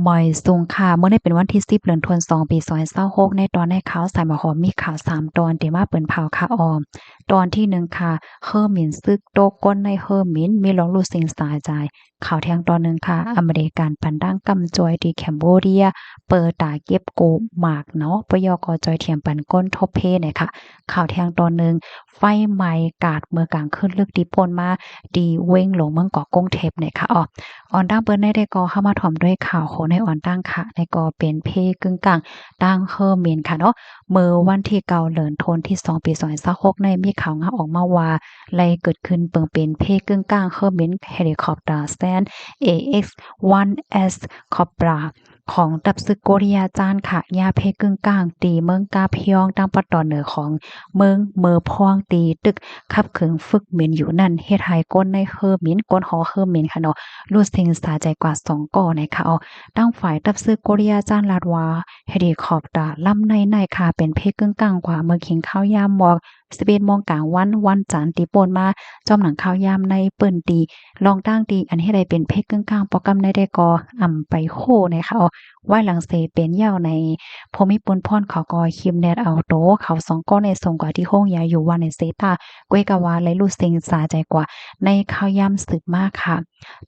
ໝາຍສູງຄ່ະ ມື້ນີ້ເປັນວັນທີສິບ ເດືອນທັນວາ ສອງພັນຊາວຫົກ ໃນຕອນໃນຂ່າວສາຍໝາກຫອມມີຂ່າວສາມຕອນທີ່ມາເປັນຂ່າວຄ່ະອອມ. ຕອນທີໜຶ່ງຄ່ະ ເຮີໝິນຊຶກຕົກ ຄົນໃນເຮີໝິນມີລອງລູດຊິງສາຍຈາຍ. ຂ່າວແທງຕອນໜຶ່ງຄ່ະ ອາເມລິກັນປັນຕັ້ງກຳຈອຍທີ່ແຄມໂບເດຍ ເປີດຕາເກັບກູ້ໝາກເນາະ ປະຍອກກໍຈອຍຖຽມປັນຄົນທົບເພໃນຄ່ະ. ຂ່າວແທງຕອນໜຶ່ງ ໄຟໄໝ້ກາດເມື່ອກາງຄືນລຶກທີ່ປົນມາ ທີ່ເວັງຫຼວງເມືອງກອງກຸງເທບໃນຄ່ະ. ອອກ ອອນຕາມເປີດໃນໄດ້ກໍເຮົາມາຖອມດ້ວຍຂ່າວໂຄໃນອອນຕາງຄ່ະ ໃນກໍເປັນເພກຶ່ງກາງ ຕ່າງເຮີໝິນຄ່ະເນາະ. ເມື່ອວັນທີເກົ້າ ເດືອນທັນວາ ສອງພັນຊາວຫົກ ໃນມີຂ່າວງານອອກມາວ່າ ໄດ້ເກີດຂຶ້ນເປີງເປັນເພກຶ່ງກາງເຮີໝິນເຮລິຄອບເຕີແຊນ ເອເອັກຊວັນເອັສ ຄອບຣາ ຂອງທັບຊຶກໂກເຣຍຈານຄ່ະ ຍາເພກຶ່ງກາງ ທີ່ເມືອງກາພຽອງ ທາງປາກຕອນເໜືອຂອງເມືອງເມີພອງ ທີ່ຕຶກຂັບເຄື່ອນຝຶກບິນຢູ່ນັ້ນ ເຮັດໃຫ້ຄົນໃນເຮີໝິນ ຄົນເຮີໝິນຄ່ະເນາະ ລູດຊິງສາຍຈາຍກວ່າສອງກໍໃນຄ່ະ. ທາງຝ່າຍທັບຊຶກໂກເຣຍຈານລາດວ່າ ເຮລິຄອບເຕີລຳໃນນັ້ນຄ່ະ ເປັນເພກຶ່ງກາງກວ່າເມື່ອຄິງຂ່າວຍາມໝອກ ສິບເອັດໂມງກາງວັນ ວັນຈັນທີ່ປົນມາ ຈອມໜັງຂ່າວຍາມໃນເປີ້ນຕີ ລອງຕັ້ງທີ່ອັນເຮັດໃຫ້ເປັນເພກຶ່ງກາງ ປອກກຳໃນໄດ້ກໍອຳໄປໂຮໃນຄ່ະ. ວາຍຫຼັງເສເປັນເຍົາໃນ ຜູ້ມີປຸນພອນເຂົາກໍຄີມແນດເອົາໂຕເຂົາສອງກໍໃນສົ່ງກວ່າທີ່ໂຮງຢາຢູ່ວັນໃນເຊຕາ ກ້ວຍກະວ່າໄລລູດຊິງສາຍຈາຍກວ່າໃນຂ່າວຍາມສືບມາຄ່ະ.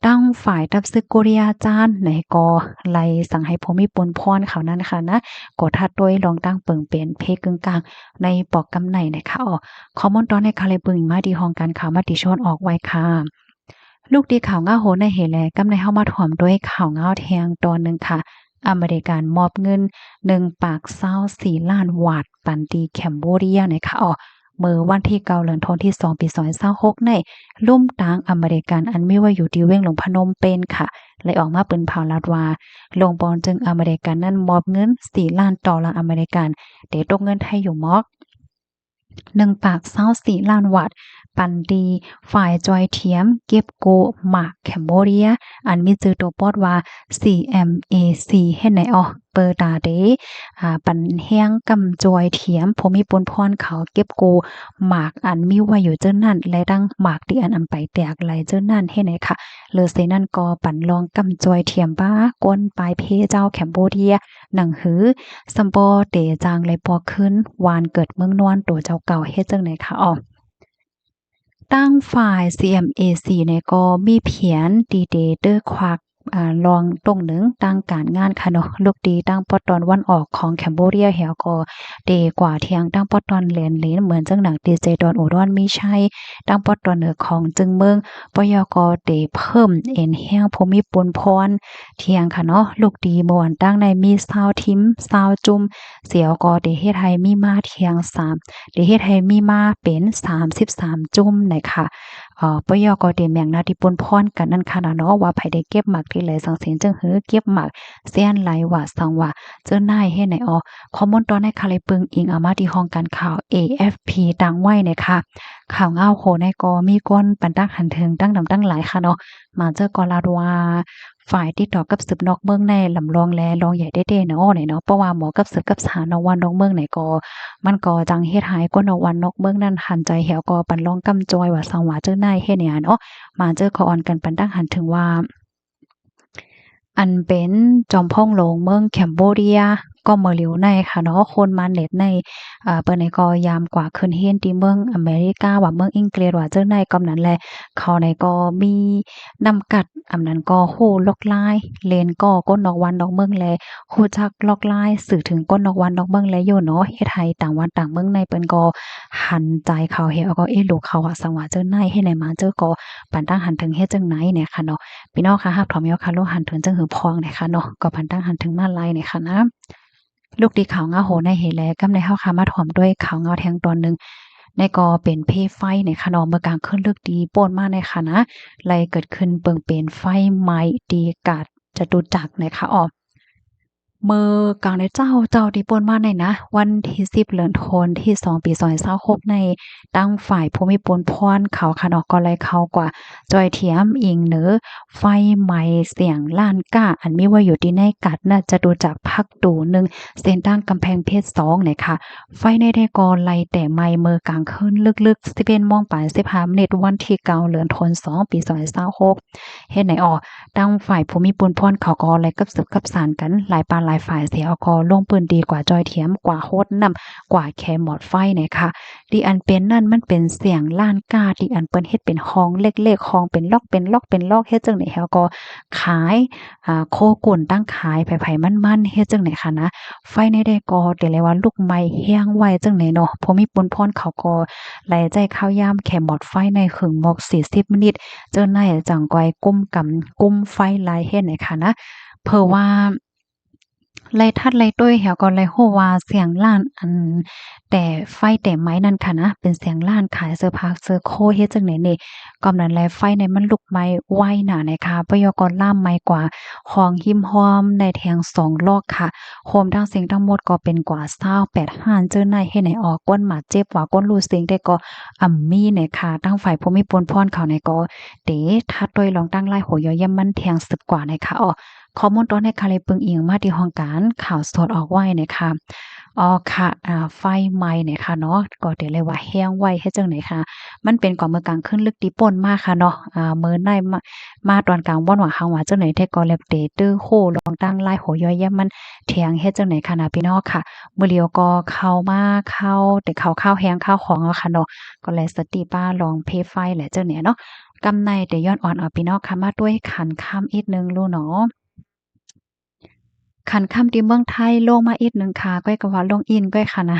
ທາງຝ່າຍທັບຊຶກໂກເຣຍຈານໃນກໍໄລສັ່ງໃຫ້ຜູ້ມີປຸນພອນເຂົານັ້ນຄ່ະນະ ກໍທັດດ້ວຍລອງຕັ້ງເປີງເປັນເພກຶ່ງກາງໃນປອກກຳໃນນະຄ່ະ. ອອກ ຂໍ້ມູນຕອນໃນຂ່າວໄລເບິ່ງມາທີ່ຫ້ອງການຂ່າວມະຕິຊົນອອກໄວ້ຄ່ະ. ລູກທີ່ຂ່າວງາວໂຫໃນເຮແລ ກຳໃນເຮົາມາຖອມດ້ວຍຂ່າວງາວແທງຕອນໜຶ່ງຄ່ະ. ອາເມລິກັນມອບເງິນໜຶ່ງປາກຊາວສີ່ລ້ານວາດ ປັນທີ່ແຄມໂບເດຍໃນຄ່ະ. ເມື່ອວັນທີເກົ້າ ເດືອນທັນວາ ສອງພັນຊາວຫົກ ໃນ ລຸ່ມຕາງອາເມລິກັນ ອັນມີໄວ້ຢູ່ທີ່ເວັງຫຼວງພະນົມເປນຄ່ະ ໄດ້ອອກມາເປັນຂ່າວລາດວ່າ ໂລງບອນຈຶ່ງອາເມລິກັນນັ້ນມອບເງິນສີ່ລ້ານໂດລາອາເມລິກັນ ເຕຕົກເງິນໄທຢູ່ໝອກ ໜຶ່ງປາກຊາວສີ່ລ້ານວາດ ປັນທີ່ຝ່າຍຈອຍຖຽມເກັບກູ້ໝາກແຄມໂບເດຍ ອັນມີຊື່ໂຕປອດວ່າ ຊີເອັມເອຊີ ເຮັດໃນອອກ ເປີຕາເດ ອາ ປັນແຮງກຳຈອຍຖຽມ ຜູ້ມີປຸນພອນເຂົາເກັບກູ້ໝາກອັນມີໄວ້ຢູ່ເຈີນັ້ນ ແລະ ທັງໝາກທີ່ອັນອຳໄປແຕກໄຫຼເຈີນັ້ນ ເຮັດໃນຄ່ະ. ຫຼືເສນັ້ນກໍປັນລອງກຳຈອຍຖຽມປາ ກົນປາຍເພເຈົ້າແຄມໂບເດຍ ໜັງຫື ສຳບໍ່ເຕຈາງໄລປອກຄືນ ວານເກີດເມືອງນວນໂຕເຈົ້າເກົ່າ ເຮັດຈັ່ງໃດຄ່ະ. ອອກ ທາງຝ່າຍ ຊີເອັມເອຊີ ນີ້ກໍມີແຜນທີ່ເຕເຕີຄວັກ ອາ ລອງຕົງໜຶ່ງທາງການງານຄ່ະເນາະ ລູກທີ່ທາງປອດຕອນວັນອອກຂອງແຄມໂບເດຍ ແລ້ວກໍເຕກວາດທຽງທາງປອດຕອນແລນເລນ ເໝືອນຈັ່ງໜັງທີ່ເຈດອນ ອຸດອນມີໄຊ ທາງປອດຕອນເໜືອຂອງຈຶ່ງເມືອງ ປະຍອກກໍເຕເພີ່ມເອັນແຮງຜູ້ມີປຸນພອນ ທ່ຽງຄ່ະເນາະ ລູກຕີເມື່ອວັນຕັ້ງໃນມີຊາວທີມ ຊາວຈຸ້ມ ສຽວກໍໄດ້ເຮັດໃຫ້ມີມາທ່ຽງສາມ ໄດ້ເຮັດໃຫ້ມີມາເປັນສາມສິບສາມຈຸ້ມໃນຄ່ະ. ເອີ ປະຍອກກໍໄດ້ແບ່ງໜ້າທີ່ປຸນພອນກັນນັ້ນຄ່ະນະເນາະ ວ່າໃຜໄດ້ເກັບໝາກທີ່ໃດ ສັງເສນຈຶ່ງຫື ເກັບໝາກແສນໄລວ່າສັງວ່າ ເຈີນາຍເຮັດໃນອອກ. ຂໍ້ມູນຕອນໃນຄ່າໄລເບິ່ງອີງເອົາມາທີ່ຫ້ອງການຂ່າວ ເອເອັຟພີ ຕັ້ງໄວ້ໃນຄ່ະ. ຂ່າວງາວໂຄໃນກໍມີຄົນປັນຕັກຫັນເຖິງຕັ້ງນຳຕັ້ງຫຼາຍຄ່ະເນາະ. ມາເຈີກໍລາດວ່າ ຝ່າຍຕິດຕໍ່ກັບສືບນອກເມືອງໃນລຳລອງ ແລ ລອງໃຫຍ່ເດ້ໆເນາະ ເນາະ ເພາະວ່າໝໍກັບສືບກັບສານອກວັນນອກເມືອງໃນກໍ ມັນກໍຈັ່ງເຮັດໃຫ້ຄົນນອກວັນນອກເມືອງນັ້ນຫັນໃຈ ແລ້ວກໍປັນລອງກຳຈອຍວ່າສັງວ່າເຈີນາຍເຮັດແນວເນາະ. ມາເຈີກໍອ່ອນກັນປັນຕັ້ງຫັນເຖິງວ່າ ອັນເປັນຈອມພອງຫຼວງເມືອງແຄມໂບເດຍ ກໍເມື່ອຫຼຽວໃນຄ່ະເນາະ ຄົນມາເນັດໃນ ເອີ ເພິ່ນໃນກໍຍາມກວ່າຂຶ້ນຮຽນທີ່ເມືອງອາເມລິກາ ວ່າເມືອງອັງກິດວ່າເຈີນາຍ ກຳນັ້ນແຫຼະ ເຂົາໃນກໍມີ ນຳກັດ ອຳນັ້ນກໍຮູ້ລວດລາຍ ເລນກໍຄົນນອກວັນນອກເມືອງ ແລ ຮູ້ຈັກລວດລາຍ ສື່ເຖິງຄົນນອກວັນນອກເມືອງ ແລ ຢູ່ເນາະ ເຮັດໃຫ້ຕ່າງວັນຕ່າງເມືອງໃນເພິ່ນກໍຫັນໃຈເຂົາ ເຮັດເອົາກໍເອະລູກເຂົາວ່າສັງວ່າເຈີນາຍ ເຮັດໃນມາເຈີກໍປັນຕັ້ງຫັນເຖິງເຮັດຈັ່ງໃດແນ່ຄ່ະເນາະ. ພີ່ນ້ອງຄ່ະ ຮັບຖອມຍອດຄ່າລູກຫັນເຖິງຈັ່ງຫືພອງແນ່ຄ່ະເນາະ ກໍປັນຕັ້ງຫັນເຖິງມາໄລແນ່ຄ່ະນະ. ລູກທີ່ຂ່າວງາໂຫໃນເຮແລ ກຳໃນເຮົາຄ່ະມາຖອມດ້ວຍຂ່າວງາວແທງຕອນໜຶ່ງ ໃນກໍເປັນເພໄຟໃນຄ່ະເນາະ ເມື່ອກາງຄືນລຶກທີ່ປົນມາໃນຄ່ະນະ ໄລເກີດຂຶ້ນເບິ່ງເປັນໄຟໄໝ້ທີ່ກາດຈະຕຸຈັກໃນຄ່ະ. ອອກ ມື້ກາງແດດເຊົ້າ ເຈົ້າທີ່ປົນມາໃນນະ ວັນທີສິບ ເດືອນທັນວາ ປີສອງພັນຊາວຫົກໃນ ທາງຝ່າຍພູມີປຸນພອນເຂົາຄະເນາະ ກໍໄດ້ເຂົ້າກວາດຈ່ອຍຖຽມອີງເໜີໄຟໄໝ້ສຽງລ້ານກ້າ ອັນມີໄວ້ຢູ່ທີ່ໃນກາດນະຈະຕຸຈັກພາກຕູໜຶ່ງ ເສັ້ນທາງກຳແພງເພດສອງນະຄະ. ໄຟໃນໄດ້ກໍໄດ້ແຕ່ໄໝ້ເມື່ອກາງຄືນລຶກໆ ສິບເອັດໂມງປາຍສິບຫ້າມິນິດ ວັນທີເກົ້າ ເດືອນທັນວາ ປີສອງພັນຊາວຫົກ ເຮັດໃນອອກ ທາງຝ່າຍພູມີປຸນພອນເຂົາກໍໄດ້ກັບສືບກັບສານກັນຫຼາຍປາກຫຼາຍຝ່າຍເສຍ ກໍລົງພື້ນທີ່ກວາດຈ່ອຍຖຽມ ກວາດຫົດນ້ຳ ກວາດແຄມອດໄຟນະຄະ. ທີ່ອັນເປັນນັ້ນມັນເປັນສຽງລ້ານກ້າ ທີ່ອັນເພິ່ນເຮັດເປັນຫ້ອງເລັກໆ ຫ້ອງເປັນລັອກເປັນລັອກເປັນລັອກ ເຮັດຈັ່ງໃດ ແລ້ວກໍຂາຍ ອ່າ ໂຄກຸນຕັ້ງຂາຍໃຜໆມັນໆ ເຮັດຈັ່ງໃດຄະນະ. ໄຟໃນໄດ້ກໍເດເລວ່າລຸກໄໝ້ແຮງໄວຈັ່ງໃດເນາະ ຜູ້ມີປຸນພອນເຂົາກໍໄດ້ໃຊ້ຄາວຍາມແຄມອດໄຟໃນເຄິ່ງໂມງສີ່ສິບມິນິດ ເຈົ້າໜ້າທີ່ຈັ່ງຄ່ອຍກຸມກຳ ກຸມໄຟໄດ້ເຮັດໃນຄະນະ. ເພາະວ່າໄລ່ທັດໄລ່ຕົວ ແລ້ວກໍໄດ້ຮູ້ວ່າສຽງຮ້ານ ອັນ ແຕ່ໄຟແຕ່ໄໝ້ນັ້ນຄະນະ ເປັນສຽງຮ້ານຂາຍເສື້ອຜ້າເສື້ອໂຄ ເຮັດຈັ່ງໃດນີ້ ກໍນັ້ນແຫຼະ ໄຟໃນມັນລຸກໄໝ້ໄວໜານະຄະ ປະໂຍກກໍລາມໄໝ້ກວ່າຫ້ອງຮິມຮ່ອມໃນແທ່ງສອງລັອກຄະ. ຮວມທັງສິ່ງທັງໝົດກໍເປັນກວ່າຊາວແປດຮ້ານ ເຈົ້າໜ້າທີ່ເຮັດໃນອອກ ຄົນບາດເຈັບວ່າຄົນຮູ້ສິ່ງໄດ້ກໍອຳມີນະຄະ. ທາງຝ່າຍຜູ້ມີປຸນພອນເຂົານີ້ກໍເຕະທັດໂດຍລອງຕັ້ງລາຍຫົວຍໍ້ຢ່າມມັນແທ່ງສືບກວ່ານະຄະ. ອອ ຂໍ້ມູນຕອນນີ້ຄະ ໄດ້ເບິ່ງອີງມາທີ່ຫ້ອງການຂ່າວສົດອອກໄວ້ນະຄະ. ອອກຄະ ອ່າ ໄຟໄໝ້ນະຄະເນາະ ກໍເດເລວ່າແຮງໄວເຮັດຈັ່ງໃດຄະ ມັນເປັນກວ່າເມື່ອກາງຄືນລຶກທີ່ປົນມາຄະເນາະ. ອ່າ ມື້ໃນມາ ມາຕອນກາງວັນຫວາຫາງຫວາຈັ່ງໃດແທ້ກໍແລ້ວ ເຕະຕື້ໂຄລອງຕັ້ງລາຍຫົວຍໍ້ຢ່າມມັນແທ່ງເຮັດຈັ່ງໃດຄະນະ ພີ່ນ້ອງຄະ. ມື້ລຽວກໍເຂົ້າມາ ເຂົ້າ ແຕ່ເຂົ້າ ເຂົ້າແຮງເຂົ້າຂອງເອົາຄະເນາະ ກໍແລສະຕິປາລອງເພໄຟແຫຼະຈັ່ງໃດເນາະ. ກຳໃນແຕ່ຍ້ອນອ່ອນເອົາ ພີ່ນ້ອງຄະ ມາດ້ວຍຂັນຄຳອີກໜຶ່ງລູເນາະ. ຂັນຄຳທີ່ເມືອງໄທລົງມາອີກໜຶ່ງຄະ ກ້ອຍກໍວ່າລົງອີກກ້ອຍຄະນະ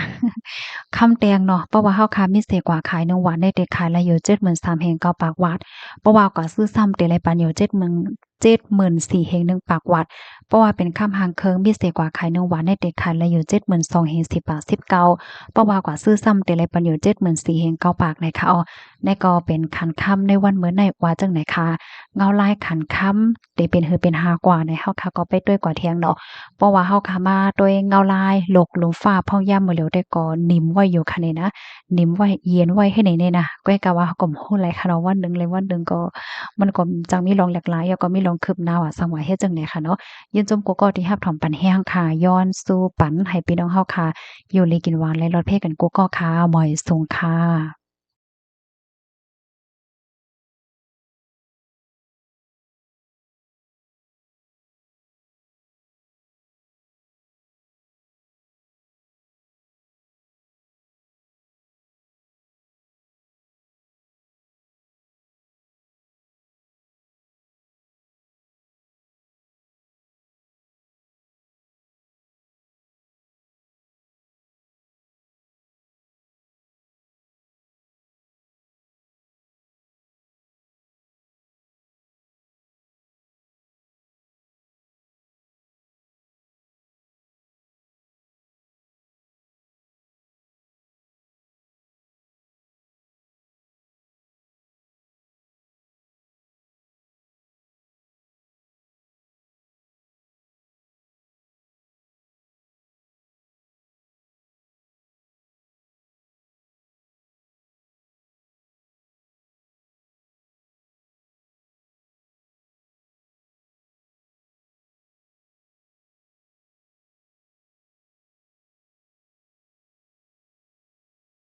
ຄຳແຕ່ງເນາະ. ເພາະວ່າເຮົາຄະມີເສກວ່າຂາຍໜຶ່ງວັດໃນເຕະຂາຍລະຢູ່ເຈັດໝື່ນສາມແຫ່ງເກົ້າປາກວາດ ເພາະວ່າກວ່າຊື້ຊ້ຳເຕະໄດ້ປັນຢູ່ເຈັດໝື່ນ ເຈັດໝື່ນສີ່ແຫ່ງໜຶ່ງປາກວາດ ເພາະວ່າເປັນຄຳຫາງເຄິ່ງ ມີເສກວ່າຂາຍໜຶ່ງວັດໃນເຕະຂາຍລະຢູ່ເຈັດໝື່ນສອງແຫ່ງສີ່ປາກສິບເກົ້າ ເພາະວ່າກວ່າຊື້ຊ້ຳເຕະໄດ້ປັນຢູ່ເຈັດໝື່ນສີ່ແຫ່ງເກົ້າປາກນະຄະ. ອອ ນີ້ກໍເປັນຂັນຄຳໃນວັນມື້ໃນວ່າຈັ່ງໃດຄະ ເງົາລາຍຂັນຄຳ ເດເປັນຫືເປັນຫາກວ່າໃນ ເຮົາຄະກໍໄປດ້ວຍກວ່າແທ່ງເນາະ. ເພາະວ່າເຮົາຄະມາດ້ວຍເງົາລາຍ ໂລກ ລົມຟ້າ ພອງຍາມມື້ຫຼຽວໄດ້ກໍໜິມໄວ້ຢູ່ຄະນີ້ນະ ໜິມໄວ້ ເຢັນໄວ້ໃຫ້ແນ່ນີ້ນະ. ກ້ອຍກະວ່າເຮົາກໍບໍ່ຮູ້ແຫຼະຄະເນາະ ວັນໜຶ່ງແລະວັນໜຶ່ງກໍ ມັນກໍຈັ່ງມີລອງຫຼາກຫຼາຍ ແລ້ວກໍມີລອງຄືບໜ້າວ່າ ສັງວ່າເຮັດຈັ່ງໃດຄະເນາະ. ຍິນຊົມກູ່ກໍທີ່ຮັບຖອມປັນແຮງຄະ ຍ້ອນສູ້ປັນໃຫ້ພີ່ນ້ອງເຮົາຄະ ຢູ່ດີກິນຫວານ ແລະ ລອດເພກັນກູ່ກໍຄະ. ໝວຍສູງຄະ.